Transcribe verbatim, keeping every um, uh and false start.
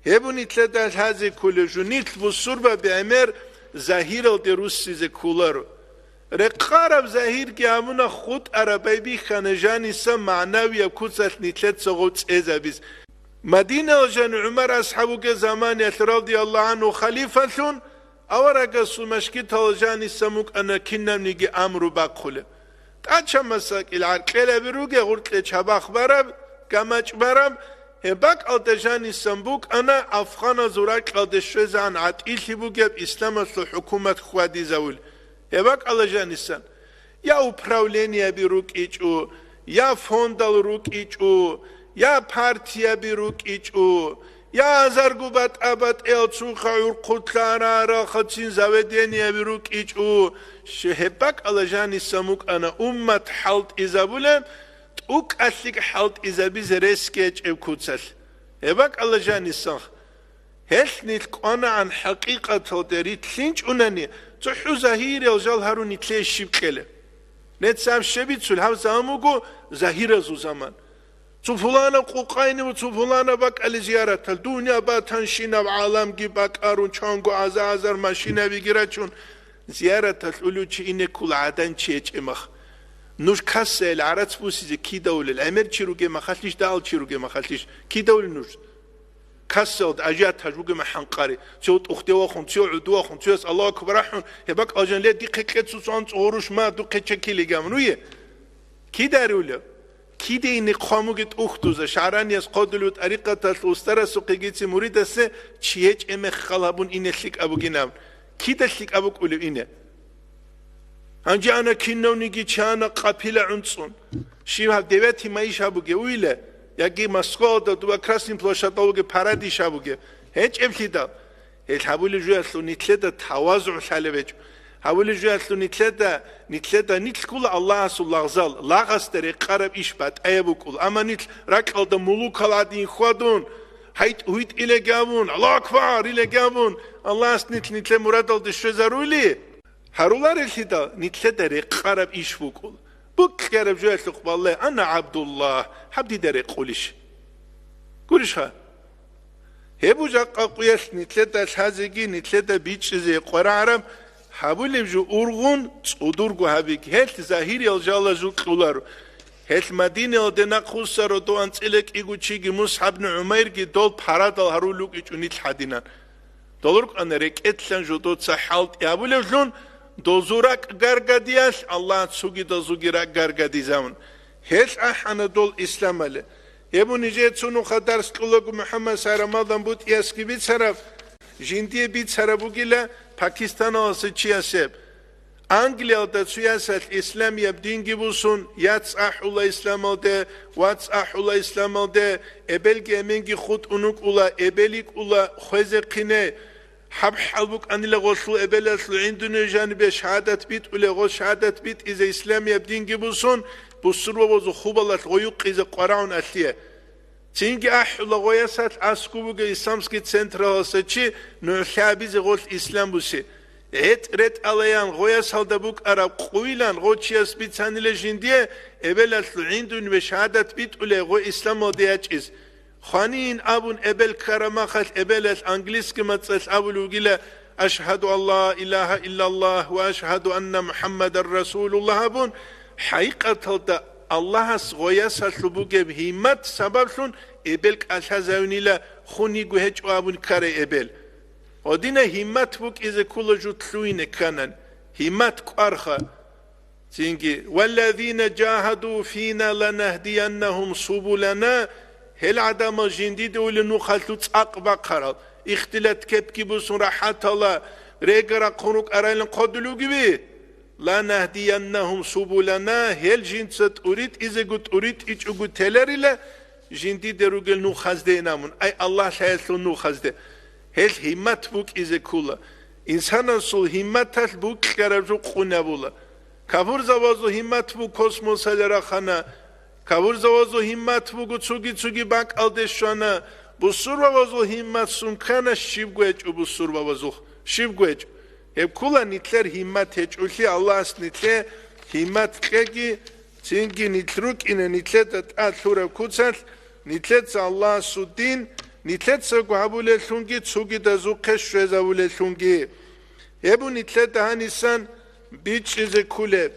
Гьеб нилъеда лъазе кколеб жо, нилъ бусурбаби гӀемер загьиралде руссизе кколаро. Рекъараб загьирги гьабуна, хутӀараб байбихьана жаниса магӀнавияб куцалъ нилъеца гъов цӀезабиз. Мадинал жан ГӀумар асхӀаб вугеб заманиялъ, радияллагьу гӀангьу, халифалъун, аварагасул машгитал жаниса мукӀана кинабниги амру бахъулеб. ТӀача масакил гӀаркьелаби руге гъуркье чабахъ бараб, гамачӀ бараб, гьеб бакӀалда жанисан букӀана афгъаназул ракьалде щвезегӀан гӀатӀилъи бугеб исламалъул хӀукумат хьвадизавул. Гьеб бакӀала жанисан я управлениеби рукӀичӀо, я фондал рукӀичӀо, я партияби рукӀичӀо, я азарго батӀа-батӀиял цунха гӀурхъулъа ара-арахъацин заведениеби рукӀичӀо, щ-, гьеб бакӀала жанисан букӀана уммат хӀалтӀизабулеб, тӀукӀалъик хӀалтӀизабизе ресги гьечӀеб куцалъ. Гьеб бакӀала жанисан. Гьелъ нилъ кӀванагӀан хӀакъикъаталде рилълъинчӀунани, цохӀо загьириял жал гьарун нилъее щиб кьела? Нецааб щебицул гьаб заман буго загьиразул заман. Цо пуланаб къукъайни ва цо пуланаб бакӀалде зияратал, дунъя батанщинаб гӀаламги бакӀарун, чанго аза-азар машинабиги рачун, зияраталъ улев чи ине ккола гӀадан чи гьечӀеб мах. Нуж кассаялъ гӀарац бусизе кидавулел, гӀемер чи ругеб махалъищ, дагьал чи ругеб махалъищ, кидавулел нуж? Кассалда ажиатаж бугема хӀанкъари, цо тӀухде вахун, цо гӀуду вахун, цояс Аллагьу акбар ахӀун, гьеб бакӀал жан ле, дихъе кье цо цоан цӀогъоруш ма, духъе чекилигамун, вуе? Кидариулев? Кидайни хъван буге тӀухьдуза, шагӀранияс хъодулев тӀарикъаталъ устарасухъегицин муридасе чи гьечӀеб меххал гьабун ине лъикӀаб бугинаб. Кида лъикӀаб букӀулев ине? Гьанже ана кинавниги чана къапила гӀунцӀун. Щив гьаб девятый майиш гьабуге уйла, яги Москвалда дуба Красный площадьда вуге парадиш гьабуге. ГьечӀеблъидал. Гьел гьабулеб жуялъул нилъеда тавазугӀ лъалеб гьечӀо. Гьабулеб жуялъул нилъеда, нилъеда нилъ ккола Аллагьасул лагъзал, лагъасда рекъараб иш батӀаяб букӀул. Амма нилъ ракьалда мулукал гӀадин хьвадун, гьайтӀ-гьуйтӀ илеги абун, Аллагьу акбар илеги абун, Аллагьас нилъ нилъер мурадалде щвезаруйли? Гьаруларелъидал нилъеда рекъараб иш букӀул. БукӀараб жоялъухъ бале, ана ГӀабдуллагь, гьаб дида рекъулищ? Гурищха? Гьеб жакъа къуялъ нилъеда лъазеги, нилъеда бичӀчӀизе къварагӀараб гьабулеб жо ургъун цӀудурго гьабиги. Гьелъ загьириял жалазул кьуларо. Гьелъ Мадинаялде нахъвуссаро дов анцӀила кӀиго чиги МусгӀаб ибн ГӀумайрги дол парадал гьарулукӀичӀо нилъ гьадинан. Дол рукӀана рекӀелъан жодоца хӀалтӀи гьабулевлъун, дозу ракӀ гаргадиялъ Аллагь цогидазуги ракӀ гаргадизавун. Гьелъ ахӀана дол исламале. Гьеб нижее цо нуха дарс кьулаго МухӀаммад Сайрамалдан бутӀиясги бицараб, жиндие бицараб бугила Пакистаналаса чиясеб. Англиялда цоясалъ исламияб динги бусун, яц ахӀула исламалде, вац ахӀула исламалде, эбелги эменги хутӀун вукӀула, эбел йикӀула хвезехъине. ХӀаб-хӀал букӀанила гъолъул эбелалъул гӀиндуни жанибе шагьадат битӀуле, гъо шагьадат битӀизе исламияб динги бусун, бусурбабазул хубалалъ гъо юкъизе къварагӀун алъие. Цинги ахӀула гъоясалъ аскӀуб бугеб исламский централаса чи нугӀлъи абизе гъолъ ислам буси. ГӀетӀ ретӀалаян гъоясалда букӀараб къуйлан гъо чияс бицанила жиндие, эбелалъул гӀиндун ва шагьадат битӀулей гъо исламалде ячӀиз. Хванин абун эбел ккараб махалъ эбелалъ английский мацӀалъ абулев вугила: «Ашгьаду ан ла илагьа иллаллагь ва ашгьаду анна МухӀаммадан расулуллагь», абун, хӀакъикъаталда Аллагьас гъоясалъул бугеб гьиммат сабаблъун эбел кӀалъазавинила, хун йиго гьечӀо абун ккарай эбел. Гъодина гьиммат букӀизе ккола жо лъугьине кканан, гьиммат кӀварха. Цинги: «Валлазина жагьаду фина ланахдияннагьум субулана», гьел гӀадамал жиндиде ули нухалъул цӀакъ бахъарал, ихтилат кепги бусун рахӀатала, регарахъун рукӀарайлан хъодулев вугеви? «Ланахдияннагьум субулана», гьел жинца тӀуритӀизего тӀуритӀичӀого теларила, жиндиде ругел нухазде инамун, ай Аллагь лъаялъул нухазде. Гьел гьиммат букӀизе ккола. Инсанасул гьимматалъ букьараб жо къунабула. Кафурзабазул гьиммат бу космосалде рахана. Кафурзабазул гьиммат буго цуги-цуги бакӀалде щвана. Бусурбабазул гьиммат сункана, щибго гьечӀо бусурбабазул, щибго гьечӀо. Гьеб ккола нилъер гьиммат гьечӀолъи, Аллагьас нилъе гьиммат кьеги, цинги нилъ рукӀине нилъеда тӀад лъураб куцалъ, нилъеца Аллагьасул дин, нилъецаго гьабулеллъунги цогидазухъе щвезавулеллъунги. Гьеб нилъеда гьанисан бичӀчӀизе кколеб.